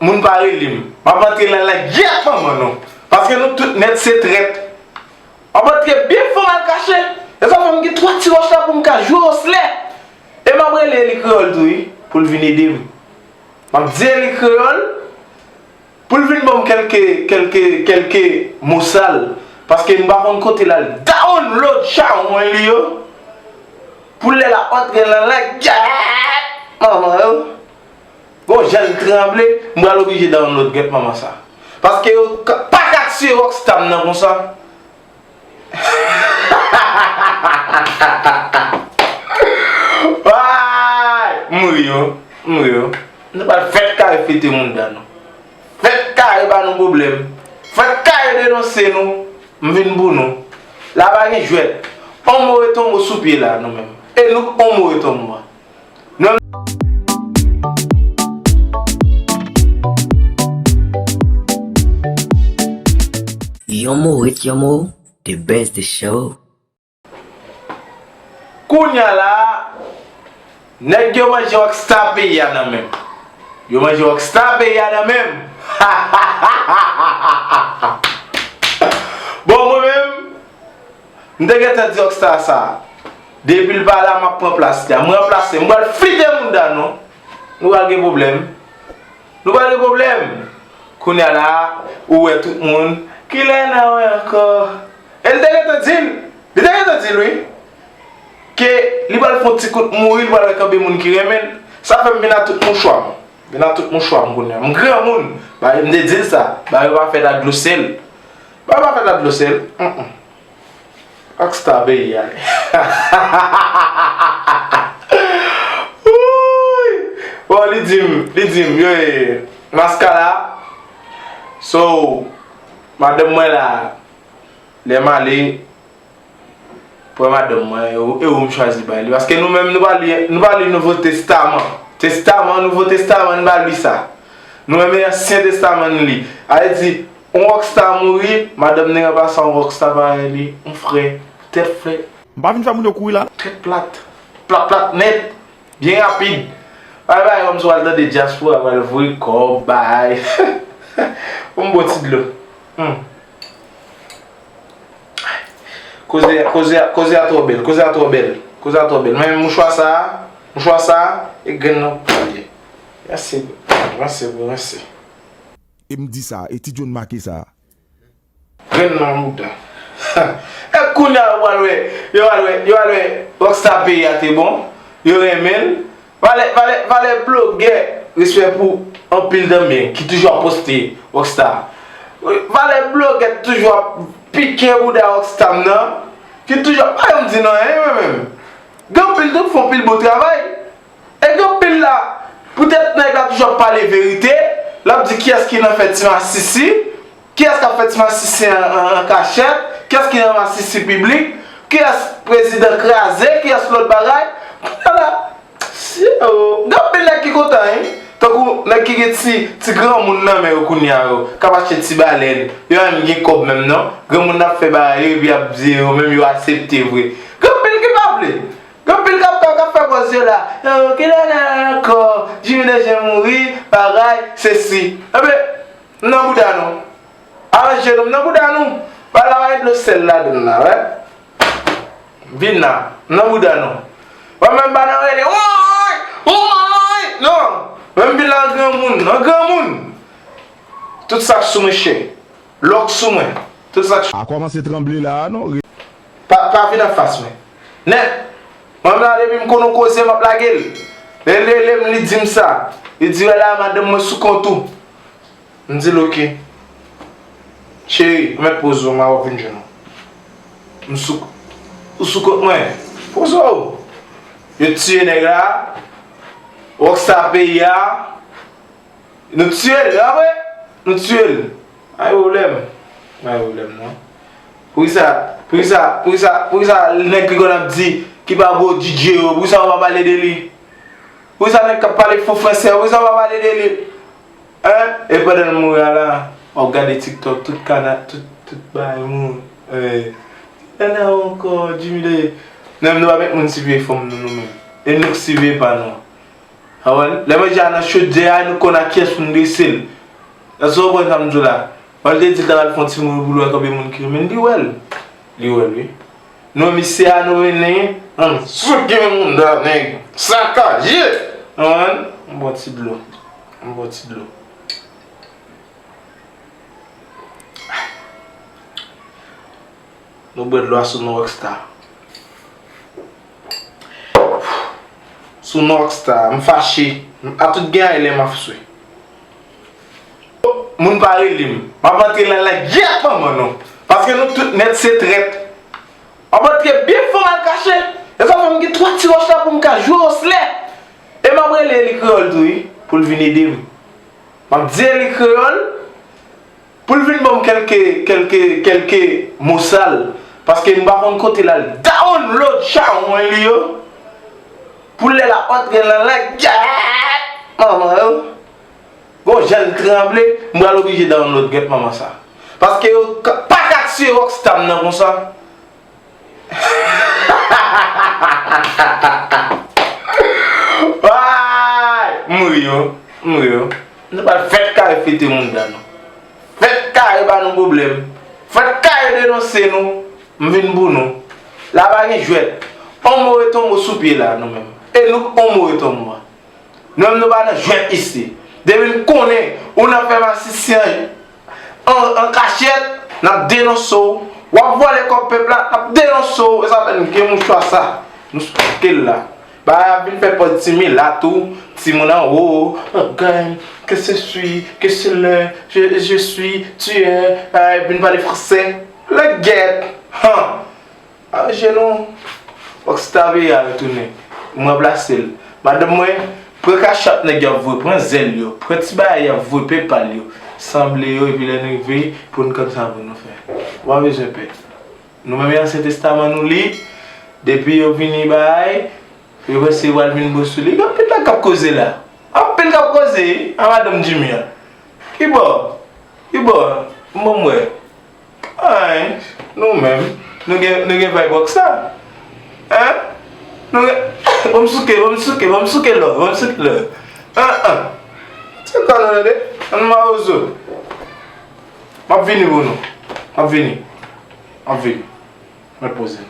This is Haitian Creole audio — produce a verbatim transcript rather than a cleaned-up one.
Moun pa rele m. M ap antre nan lagèt manman nou. Paske nou tout nèt se trèt. M ap antre byen fò m al kache. E sa fè m gen twa ti wòch la pou m ka jwe oslè. E m ap rele Eli Kreyòl tou wi, pou l vin ede m. M ap di Eli Kreyòl pou l vin ban m kèlke, kèlke, kèlke mo sal. Paske m pa konn kote l al download chawony li yo. Pou lè l ap antre nan lagèt manman yo. Gon jan l tranble, m pral oblije download gèt manman sa. Paske yo ka- pa ka tiye Rockstar m nan konsa. Ay! M ri yo, m ri yo. Nou pral fèt kare fete moun dan nou. Fèt kare ba nou pwoblèm. Fèt kare denonse nou. M vin pou nou. La pa gen jwèt. On mo ret on mo sou pye la nou menm. E nou on mo ret on mo a. Nou menm. Yon mo ret yon mo, the best the show. Kounya la, nèg yo manje Rockstar peyi a nan men m. Yo manje Rockstar peyi a nan men m. Bon, mwen menm, m te gentan di Rockstar sa. Depi l pa la, m ap pran plas li a. M ranplase, m pral flite moun dan nou. Nou pral gen pwoblèm. Nou pral gen pwoblèm. Kounya la, ou wè tout moun. Kilè n a wè ankò? E l te gentan di l. Li te gentan di l wi. Ke li pral fè yon ti kout mouri, li pral wè konbyen moun ki renmen l. Sa fè m vin a tout mouchwa m. Vin a tout mouchwa m kounya. M granmoun. Ba, m te di l sa. Ba yo pa fèt a dlo sèl. Ba yo pa fèt a dlo sèl. Humm. Rockstar peyi a. Wouy! Bon, li di m, li di m, yo, e, maskara. So, madanm mwen la, lè m ale, pran madanm mwen, e ou, e ou m chwazi bay li. Paske nou menm, nou pa li, nou pa li Nouvo Testaman. Testaman, Nouvo Testaman, nou pa li sa. Nou menm, e Ansyen Testaman n li. A vle di, yon rockstar mouri, madanm li ranplase a yon rockstar parèy li, yon frè, tèt frè. M pa vin fè moun yo kouri la. Tèt plat. Plat, plat, nèt. Byen rapid. Bay, bay, kòmsi w al tande dyaspora, w al voye kòb, bay. Pou m bwè ti dlo. Hmm. Koze, koze, koze a twò bèl, koze a twò bèl, koze a twò bèl. Men mouchwa sa a, mouchwa sa a, e grenn nan pou li ye. Rense, rense, rense. E m di sa, e ti John make sa. Grenn nan mouda. E kounya yo pral wè, yo pral wè, yo pral wè Rockstar peyi a te bon, yo renmen l. Valè, valè, valè blogè, respè pou anpil nan men ki toujou ap poste Rockstar. Valè blogè ki toujou ap pike bouda Rockstar m nan, ki toujou ap, pa janm di non, en, mwen menm. Gen anpil tou k fè anpil bon travay. E gen anpil la, poutèt nèg la toujou ap pale verite, l ap di kiyès ki nan fè ti masisi, kiyès k ap fè ti masisi an, an, an kachèt, kiyès ki nan masisi piblik, kiyès prezidan kraze, kiyès lòt bagay. Kounya la, si, o, gen anpil nèg ki kontan, wi. Tankou nèg ki gen ti, ti granmoun nan men yo kounya yo, k ap achte ti balèn, yo pa menm gen kòb menm non. Granmoun ap fè bagay yo, epi y ap di yo menm yo aksepte vre. Gen anpil ki pa vle. Gen anpil k ap, k ap fè pòz yo la. Yo, kilè n a ankò? Jimmy Desjardins mouri, bagay, sesi. Enben, m nan bouda nou. Aranje nou, m nan bouda nou. Ba la pa gen dlo sèl ladann la, wè. Vin la, m nan bouda nou. Wè mwen m pa nan rele, woy! Woy! Non! Mwen m vin la an granmoun, an granmoun. Tout sa k sou mwen chè. Lòk sou mwen. Tout sa k. A kòmanse tranble la a non. Pa, pa vin anfas mwen. Nèt. Mwen menm la depi m konn yon koze m ap lage l. Lè l rele m li di m sa. Li di wè la madanm mwen sou kont ou. M di l oke. Cheri, ou mèt poze w, m a w ap vin jwenn ou. M sou, ou sou kont mwen. Poze w. Yo tiye nèg la. Rockstar peyi a. Nou tiye l, apre, nou tiye l. Pa gen pwoblèm. Pa gen pwoblèm non. Poukisa, poukisa, poukisa, poukisa nèg ki konn ap di, ki pa bon D J yo, poukisa w pa pale de li? Poukisa nèg k ap pale fo fransè yo, poukisa w pa pale de li? Hein? E pandan l mouri a la, w ap gade TikTok, tout kana, tout, tout bagay moun. Eh. Nana ankò, Jimmy de. Nou menm nou pa met moun siveye fanm nou, nou menm. E nou k siveye pa nou. Konprann? Lè manje a nan chodyè a, nou konn a kiyès pou n dese l. Èske w konprann sa m di w la? Mwen te di l ta pral fè yon ti mouri pou l wè konbyen moun ki renmen l, li wè l. Li wè l, wi. Nou, misye a, nou vini, ann souke moun nan, nèg. Sakaje! Konprann? Yon bon ti dlo. Yon bon ti dlo. Nou bwè dlo a sou non Rockstar. Sou non Rockstar, m fache. A tout gen a lè m ap swe. Moun pa rele m. M ap antre nan lagèt manman nou. Paske nou tout nèt se trèt. M ap antre byen fò m al kache. E sa fè m gen twa ti wòch la pou m ka jwe oslè. E m ap rele Eli Kreyòl tou, wi, pou l vin ede m. M ap di Eli Kreyòl pou l vin ban m kèlke, kèlke, kèlke mo sal. Paske m pa konn kote l al download chawony li yo. Pou lè l ap antre nan lagèt manman yo. Gon jan l tranble, m pral oblije download gèt manman sa. Paske yo ka- pa ka tiye Rockstar m nan konsa. Ay! M ri yo, m ri yo. Nou pral fèt kare fete moun dan nou. Fèt kare ba nou pwoblèm. Fèt kare denonse nou. M vin pou nou. La pa gen jwèt. On mo ret on mo sou pye la nou menm. E nou on mo ret on mo a. Nou menm nou pa nan jwèt isi. Depi n konnen ou nan fè masisyen an, an kachèt, n ap denonse w. W ap vòlè kòb pèp la, n ap denonse w. E sa fè n gen mouchwa sa. Nou souke l la. Bagay ap vin fè pòz ti milat ou, timoun anwo, oh, gang, que je suis, que c'est le, je, je suis tueur, ay, vin pale fransè. Lagèt, han. Aranje nou. Rockstar peyi a retounen. M ranplase l. Madanm mwen, pran kachap nèg y ap voye, pran zèl yo, pran ti bagay y ap voye PayPal yo. Sanble yo, epi lè n rive, pou n konn sa pou nou fè. Ou pa bezwen pè. Nou menm, Ansyen Testaman nou li, depi yo vini bay, yo panse yo pral vin bo sou li. Gen anpil nèg k ap koze la. Anpil k ap koze, wi, a madanm Jimmy an. Kibò? Kibò? M ban m wè. Ay, nou menm, nou gen, nou gen vibe Rockstar. Hein? Nou gen, ban m souke, ban m souke, ban m souke lò, ban m souke lò. An, an. Se kò nou tande? Ann mawozo. M ap vini pou nou. M ap vini. M ap vini. Mwen poze.